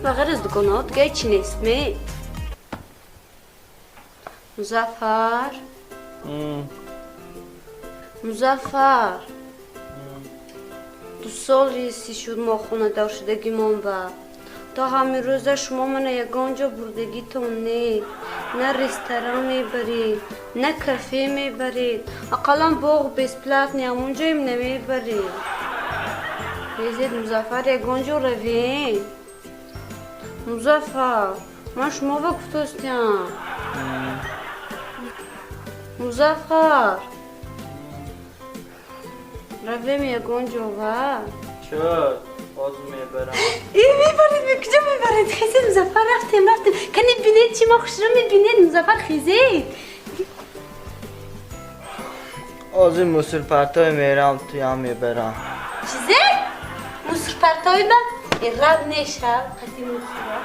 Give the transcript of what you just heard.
Ба ғайр аз дуконҳо дига ҳечи нест ме? Музаффар, Музаффар, 2 сол си шуд мо хонадор шудагимон ба то ҳамин рӯза шумо мана ягон ҷо бурдагитон не, на ресторан мебаред, на кафе мебаред, ақаллан боғ бесплатный, ҳамонҷоем намебаред. Хезед, Музаффар, ягон ҷо равем. Музаффар, ман шумова гуфтостям. Музаффар, равем ягон ҷо ва. Чё? Ҳозир мебарам. Э, мебаред? Куҷо мебаред? Хезед, Музаффар, рафтем, рафтем. Кани, бинед, чи мо хушро мебинед. Музаффар, хезед. Ҳозир мусорпартой мерам, туям мебарам. Чизе? Мусорпартой ба? Э, рав, нешав қати мусора.